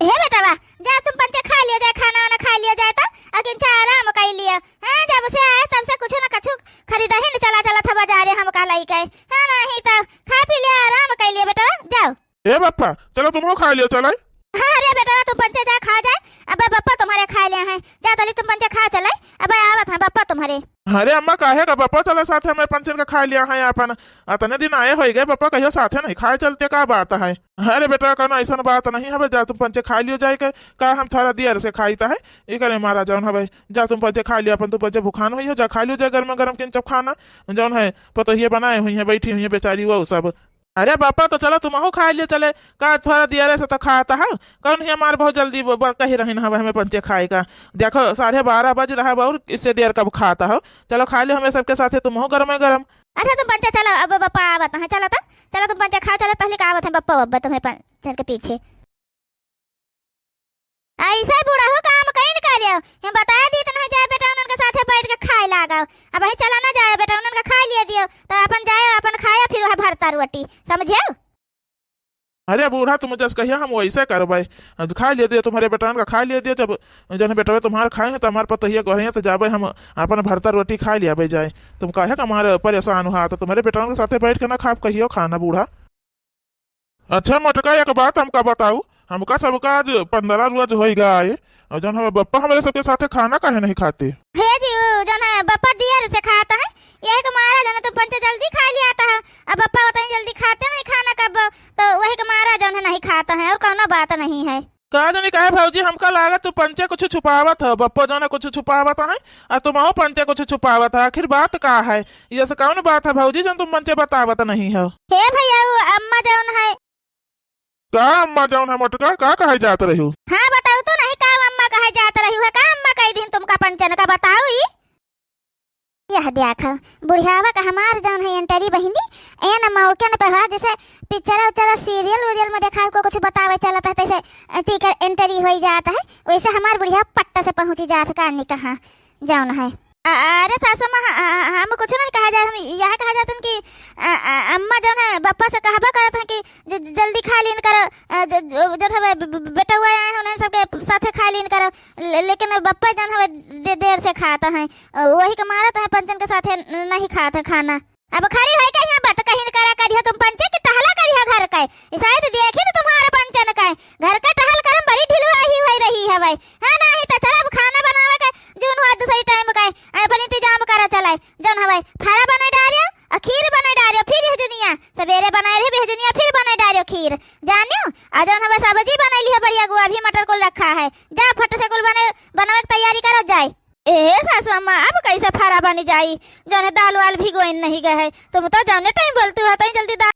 हे बेटवा, जा तुम पंचे खा लियो जाए, खाना वाना खा लियो जाए तो, अकिन चा आराम कर लियो। हाँ, जब से आए तब से कुछ न कछु खरीदा ही न चला चला था बाजारे हम का लाई के। हाँ, नहीं तो खा पी लियो, आराम कर लियो बेटवा, जाओ। ए बप्पा, चलो तुमहू खा लियो चले। हाँ, अरे बेटवा, तुम पंचे जा खा जाए, अब बप्पा तुम्हारे खा ले हैं, जा तली तुम पंचे खा चले, अब आवत हैं बप्पा तुम्हारे। अरे अम्मा, काहे का बप्पा चला साथ हमें पंचन का खा लिया है अपन, अतने दिन आए होई गए बप्पा, कहियो साथे नहीं खाए चलते, का बात है? अरे बेटा, कौनो ऐसन बात नहीं हवे, जा तुम पंचे खा लियो जाए के, का हम थारा दियर से खाई ता है, इकरे मारा जौन हवे, जा तुम पंचे खा लियो, अपन तुम पंचे भुखान होई हो, जा खा लियो जाए गरम गरम किंचप खाना, जौन है पतोहिए बनाए हुई है, बैठी हुई है बेचारी वो सब। अरे बापा, तो चलो तुमहू खा लियो चले, का थोड़ा दियरे से तो खाता है, कौन ही हमार बहुत जल्दी ब-, ब-, कही रही हवे हमें पंचे खाए का, देखो साढ़े बारह बज रहा है और इससे देर कब खाता हो, चलो खा लियो हमें सबके साथे तुमहू गरम गरम। अच्छा तुम पंचे चलो, अब बप्पा आवत हैं, चलो तो, चलो तुम पंचे खाओ, चलो तहलिक आवत हैं बप्पा, बप्पा तुम्हें पंचन के पीछे। ऐसे बुढ़ऊ काम कहीं न करियो, हम बता दी तो नहीं जाए बेटा, उन्हन के साथे बैठ के खाए लागो। अब वही चला ना जाए बेटा, उन्हन के खा लिए दियो, तो अपन जाए, अपन खाए, फिर वह भरता रोटी, समझियो? अरे बूढ़ा, तुम जस कहिया हम वैसे करबे। आज खा लिए दियो, तुम्हारे बेटवन का खा लिए दियो, जब जन बेटवे तुम्हार खाए हैं तो हमार पतोहिया कहे हैं तो जाबे हम अपन भरता रोटी खा लियाबे जाए। तुम काहे का हमारे परेशान हुआ, तो तुम्हारे बेटवन के साथे बैठ के ना खाब कहियो खाना बूढ़ा। अच्छा मोटका, एक बात हमका बताऊ, हमका सबका आज पन्द्रह रोज होई गए, और जौन हमें बप्पा हमरे सबके साथे खाना काहे नहीं खाते? हे जी, उ जौन है बप्पा दियर से खाता है, यही के मारा जौन है तुम पंचे जल्दी खा लिया था, अब बप्पा उतनी जल्दी खाते नहीं खाना कब, तो वही के मारा जौन है नहीं खाता है, और कौनो बात नहीं है। का जानी काहे भौजी, हमका लागत तू पंचे कुछ छुपावत हो, बप्पो जौन है कुछ छुपावत है, आ तुमहू पंचे कुछ छुपावत है, आखिर बात का है? ये से कौन बात है भौजी जौन तुम पंचे बतावत नहीं हो? हे भैया, उ अम्मा जौन है। का अम्मा जौन है मोटका, का कहे जात रही हो? हाँ बताऊ तो नहीं, का अम्मा कहे जात रही हो, का अम्मा कहे दिन तुमका पंचन का बताओ ई। यह देखा, बुढ़ियावा का हमार जौन है entry बहिनी, एन मौकन पे हुआ, जैसे पिक्चर उच्चर serial उरियल में देखा को कुछ बतावे चलत है, तैसे तीकर entry होई जात है, वैसे हमार बुढ़िया पट्टा से पहुँची जात का नहीं कहाँ जौन है। अ-, अरे सासू माँ, ह-, ह-, हम कुछ नहीं कहा जात, हम यह कहा जात है कि अ, अ, अम्मा जौन है बप्पा से कहबा करत है कि ज-, ज-, जल्दी खा लीन करो, अ, ज-, ज-, जौन हवे ब-, ब-, बेटउआ आए हैं, उन्हें सबके साथे खा लीन करो। ले-, लेकिन बप्पा जौन हवे दे-, देर से खात हैं, अ, वही के मारत हैं, पंचन के साथे न-, नहीं खात हैं खाना। अब खड़ी होई के यहाँ बात कहीं करा करिहो तुम पंचे कि टहला करिहो घर के। ई शायद देखी तो तुम्हारे पंचन के घर के टहल करम बड़ी ढिलवाही होई रही हवे। हाँ, नहीं तो चल अब खाना बनावे के जौन हुआ दूसरी time के, अ, अपन इंतजाम करा चले। जौन हवे फरा बनाई डारियो, आ खीर बनाई डारियो, फिर यह जुनिया सबेरे बनाई रहे, यह जुनिया फिर बनाई डारियो खीर। जानियो, आ जौन हवे सब्जी बनाई लिहो बढ़िया, गोभी मटर कुल रखा है। जा फट से कुल बने, बनावे के तैयारी करो जाए। ए सासू अम्मा, अब कैसे फरा बनी जाई? जौन दाल वाल भिगोइन नहीं गए है। तुम तो जौने time बोलती हो, तई जल्दी